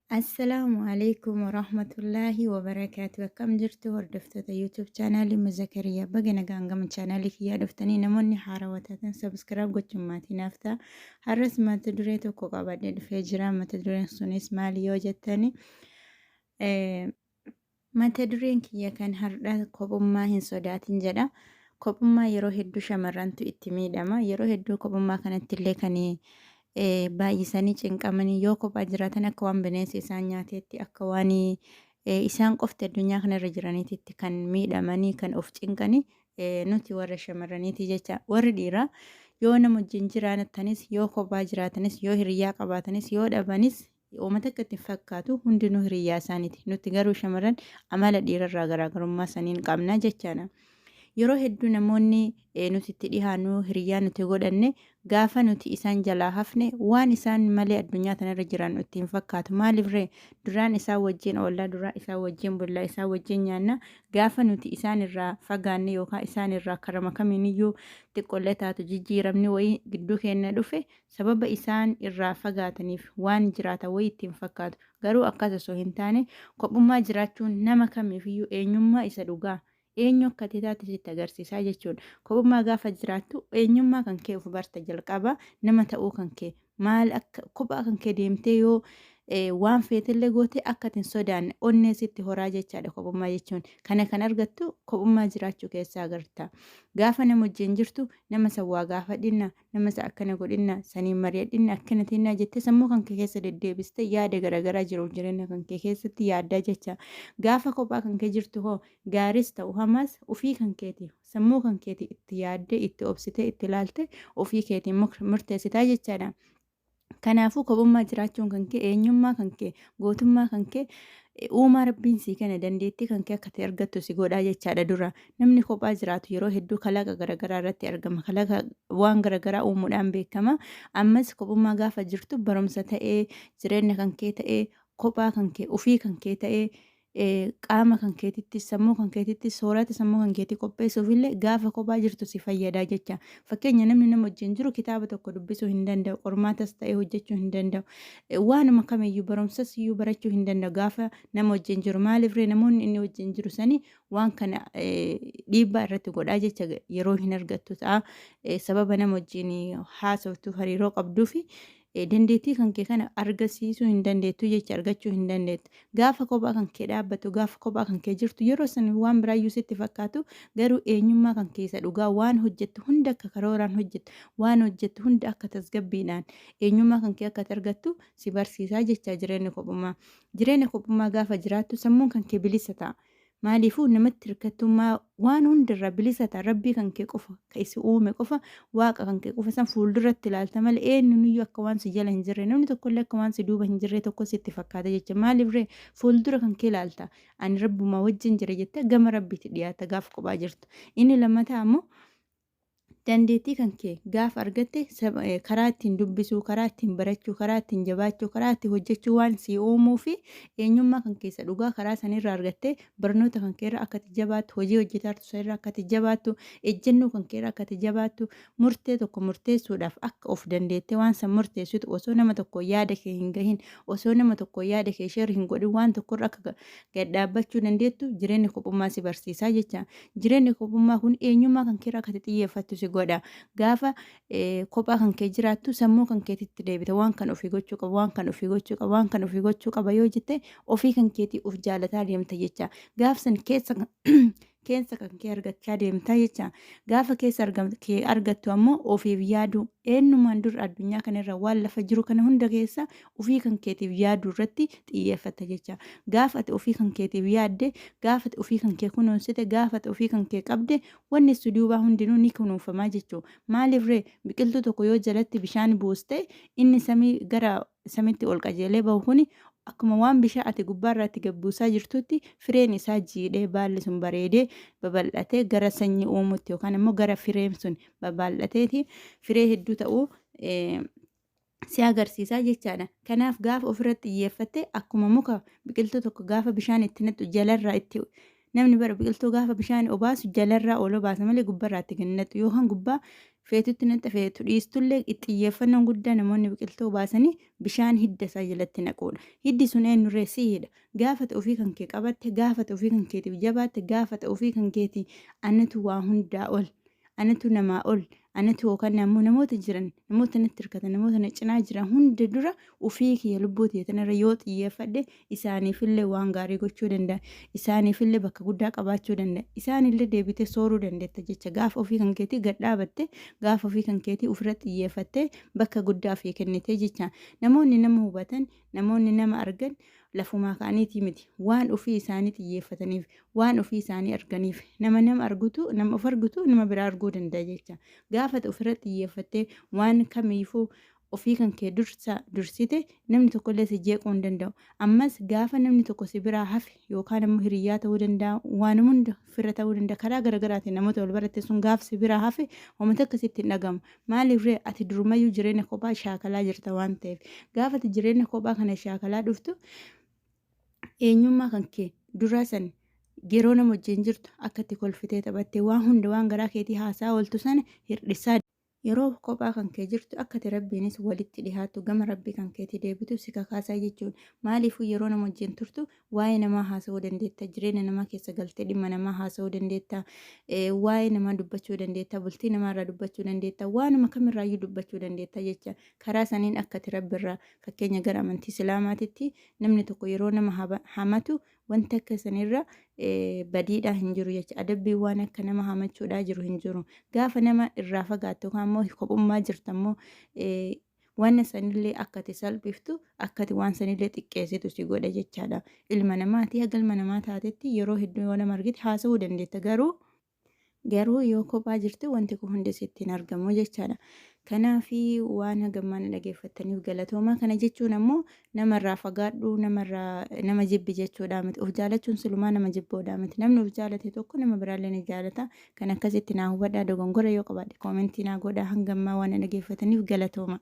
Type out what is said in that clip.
Assalaamu alaikum warahmatullaahi wabarakaatu. Akkam jirtu hordoftoota YouTube chaanaalii Muzakariyaa. Baga nagaan gama chaanaalii kiyyaa dhuftanii namoonni haarawaa taatan subscribe gochuun maatii naaf ta'a. Har'as mata duree tokko qabadhee dhufee jira. Mata dureen sunis maali yoo jettani, mata dureen kiyya kan har'aa kophummaa hin sodaatin jedha. Kophummaa yeroo hedduu shamarrantu itti miidhama. Yeroo hedduu kophummaa kanatti illee kan baay'isanii cinqamanii yoo kophaa jiraatan akka waan bineensi isaan nyaateetti, akka waan isaan qofti addunyaa kanarra jiraniititti kan miidhamanii kan of cinqanii nuti warra shamarraniiti jecha. Warri dhiiraa yoo nama wajjin jiraatanis, yoo kophaa jiraatanis, yoo hiriyyaa qabaatanis, yoo dhabanis uummata akka itti hin fakkaatu, hundinuu hiriyyaa isaaniiti. Nuti garuu shamarran amala dhiirarraa garaagarummaa saniin qabna jechaadha. Yeroo hedduu namoonni nuti itti dhihaannu, hiriyyaa nuti godhanne, gaafa nuti isaan jalaa hafne waan isaan malee addunyaa tanarra jiran itti hin fakkaatu. Maaliif ree? Duraan isaan wajjin oollaa, duraan isaan wajjin bullaa, isaan wajjin nyaanna. Gaafa nuti isaan irraa fagaanne yookaan isaan irraa karama kamiiniyyuu xiqqollee taatu jijjiiramni wayii gidduu keenya dhufe, sababa isaan irraa fagaataniif waan jiraatan wayii itti hin fakkaatu. Garuu akkas osoo hin taane, kophummaa jiraachuun nama kamiifiyyuu eenyummaa isa dhugaa, eenyu akka ati taate sitti agarsiisaa jechuudha. Kophummaa gaafa jiraattu eenyummaa kan kee of barta. Jalqaba nama ta'uu kan kee maal akka kophaa kan kee deemtee yoo waan feetellee goote akka ati hin sodaanne onnee sitti horaa jechaadha kophummaa jechuun. Kana kan argattu kophummaa jiraachuu keessaa agarta. Gaafa nama wajjin jirtu nama san waa gaafadhinna, nama isa akkana godhinna, saniin mari'adhinna, akkana tinnaa jettee sammuu kan kee keessa deddeebiste yaada garaagaraa jiruuf jireenya kan kee keessatti yaaddaa jecha. Gaafa kophaa kan kee jirtu hoo, gaaris ta'u hamaas, ofii kan keeti sammuu kan keeti itti yaaddee, itti obsitee, itti ilaalte ofii keetiin murteessitaa jechaadha. Kanaafuu kophummaa jiraachuun kan kee eenyummaa kan kee, gootummaa kan kee uumaa rabbiin sii kenne, dandeettii kan kee akka ta'e argattu si godhaa jechaadha dura. Namni kophaa jiraatu yeroo hedduu kalaqa garaagaraa irratti argama. Kalaqa waan garaagaraa uumuudhaan beekama. Ammas kophummaa gaafa jirtu barumsa ta'ee, jireenya kan kee ta'ee, kophaa kan kee, ofii kan kee ta'ee, qaama kan keetitti, sammuu kan keetitti, soorata sammuu kan keetii qopheessuuf illee gaafa kophaa jirtu si fayyadaa jecha. Fakkeenya, namni nama wajjin jiru kitaaba tokko dubbisuu hin danda'u, qormaatas ta'ee hojjechuu hin danda'u, waanuma kamiyyuu barumsas iyyuu barachuu hin danda'u gaafa nama wajjin jiru. Maaliif ree? Namoonni inni wajjin jiru sanii waan kana dhiibbaa irratti godhaa jecha. Yeroo hin argattu ta'a, sababa nama wajjin haasoftuuf, hariiroo qabduufi dandeettii kan kee kana argisiisuu hin dandeettu jecha, argachuu hin dandeettu. Gaafa kophaa kan kee dhaabbatu, gaafa kophaa kan kee jirtu, yeroo san waan biraayyuu sitti fakkaatu, garuu eenyummaa kan keessa dhugaa, waan hojjettu hunda akka karooraan hojjettu, waan hojjettu hunda akka tasgabbiidhaan, eenyummaa kan kee akka argattu si barsiisaa jecha jireenyi kophummaa. Jireenya kophummaa gaafa jiraattu sammuun kan kee bilisa ta'a. Maaliifuu namatti hirkattummaa waan hundarraa bilisa ta'a. Rabbii kan kee qofa, ka isi uume qofa, waaqa kan kee qofa san fuulduratti ilaalta malee eenyuun akka waan si jala hin jirre, namni tokkollee akka waan si duuba hin jirre tokko sitti fakkaata jecha. Maaliif ree? Fuuldura kan kee ilaalta. Ani rabbumaa wajjin jira jettee gama rabbiitti dhiyaata gaafa kophaa jirtu. Inni lammataa ammoo, dandeettii kan kee gaafa argatte karaa ittiin dubbisuu, karaa ittiin barachuu, karaa ittiin jabaachuu, karaa ittiin hojjechuu waan si uumuu fi eenyummaa kan keessa dhugaa karaa sanirraa argatte, barnoota kan keerra akka itti jabaattu, hojii hojjetaartu sanirra akka itti jabaattu, ejjennoo kan keerra akka itti jabaattu, murtee tokko murteessuudhaaf akka of dandeettee waan san murteessitu, osoo nama tokko yaada kee hin gahin, osoo nama tokko yaada kee share hin godhin, waan tokkorra akka gad dhaabbachuu dandeettu jireenyi kophummaa si barsiisaa jecha. Jireenyi kophummaa kun eenyummaa kan keerra akka xiyyeeffattu si godha. Gaafa kophaa kan kee jiraattu sammuu kan keetitti deebita. Waan kan ofii gochuu qaba, waan kan ofii gochuu qaba, waan kan ofii gochuu qaba yoo jette, ofii kan keetii of jaalataa deemta jecha. Gaaf san keessa kan kee argachaa deemta jecha. Gaafa keessa kee argattu ammoo ofiif yaaduu, eenyumaan dur addunyaa kanarra waan lafa jiru kana hunda keessa ofii kan keetiif yaaduu irratti xiyyeeffatta jecha. Gaafa ati ofii kan keetiif yaadde, gaafa ati ofii kan kee kunuunsite, gaafa ati ofii kan kee qabde, wanni si duubaa hundinuu ni kunuunfamaa jechuudha. Maaliif ree? Biqiltuu tokko yoo jalatti bishaan buuste, inni samii gara samitti ol qajeelee bahu kuni akkuma waan bishaan ati gubbaarraa itti gabbuusaa jirtutti fireen isaa jiidhee, baalli sun bareedee babal'atee gara sanyii uumutti yookaan immoo gara fireen sun babal'ateeti firee hedduu ta'uu si agarsiisaa jechaadha. Kanaaf gaafa ofirratti xiyyeeffatte, akkuma muka biqiltuu tokko gaafa bishaan itti naqxu jalarraa itti, namni bara biqiltuu gaafa bishaan obaasu jalarraa ol obaasa malee gubbarraa itti gad naqxu, yookaan gubbaa Feetutti naqxa feetu dhiistullee xiyyeeffannoon guddaa namoonni biqiltuu baasanii bishaan hidda isaa jalatti naquudha. Hiddi sun eenyurree siidha. Gaafa ofii kan kee qabatte, gaafa ofii kan keetiif jabaatte, gaafa ofii kan keetii anatu waa hundaa ol, anatu namaa ol, anatu yookaan ammoo namoota jiran, namoota natti hirkatan, namoota na cinaa jiran hunda dura ofii kiyya lubbuu tiyya tanarra yoo xiyyeeffadhe isaaniifillee waan gaarii gochuu danda'a. Isaaniifillee bakka guddaa qabaachuu danda'a. Isaanillee deebitee sooruu dandeetta jecha gaafa ofii kan keetii gad dhaabatte, gaafa ofii kan keetii ofirra xiyyeeffattee bakka guddaa ofii kennitee jecha. Namoonni nama hubatan, namoonni nama argan lafumaa ka'aniitii miti. Waan ofii isaanii xiyyeeffataniif, waan ofii isaanii arganiif, nama nama argutu, nama of argutu nama biraa arguu danda'a jecha. Gaafa ofirra xiyyeeffattee waan kamiifuu ofii kan kee dursa dursite namni tokkollee si jeequu hin danda'u. Ammas gaafa namni tokko si biraa hafe yookaan ammoo hiriyyaa ta'uu danda'a, waan hunda fira ta'uu danda'a, karaa garaagaraatiin namoota wal baratte sun gaaf si biraa hafe homa takka sitti hin dhagamu. Maaliif ree ati durumayyuu jireenya kophaa shaakalaa jirta waan ta'eef. Gaafa ati jireenya kophaa kana shaakalaa dhuftu eenyummaa kan kee duraa san yeroo nama wajjin jirtu akka itti kolfitee taphattee waan hunda waan garaa keetii haasaa ooltu sana hir'isaa. Yeroo kophaa kan kee jirtu akka ati Rabbiinis walitti dhihaattu gama Rabbii kan keetii deebitu si kakaasaa jechuudha. Maaliifuu yeroo nama wajjin turtu waa'ee namaa haasa'uu dandeetta, jireenya namaa keessa galtee dhimma namaa haasa'uu dandeetta, waa'ee namaa dubbachuu dandeetta, bultii namaarraa dubbachuu dandeetta, waanuma kamirraayyuu dubbachuu dandeetta jecha. Karaa saniin akka ati Rabbirraa fakkeenya gara amantii Islaamaatitti namni tokko yeroo nama hamatu wanti akka sanirra badiidhaa hin jiru jecha. Adabbiin waan akka nama hamachuudhaa jiru hin jiru. Gaafa nama irraa fagaattu yookaan immoo kophummaa jirtu ammoo waan sanillee akka ati salphiftu, akka ati waan sanillee xiqqeessitu si godha jechaadha. Ilma namaati haga ilma namaa taatetti yeroo hedduu yoo nama argite haasa'uu dandeetta garuu yoo kophaa jirtu wanti kun hundi sitti hin argamu jechaadha. Kanaafi waan hagammaa na dhageeffattaniif galatoomaa. Kana jechuun ammoo namarraa fagaadhu, namarraa nama jibbi jechuudha miti. Of jaalachuun silumaa nama jibboodha miti. Namni of jaalate tokko nama biraallee ni jaalata. Kan akkasitti naa hubadhaa dogongora yoo qabaadhe koomentii naa godhaa hangammaa waan na dhageeffataniif galatooma.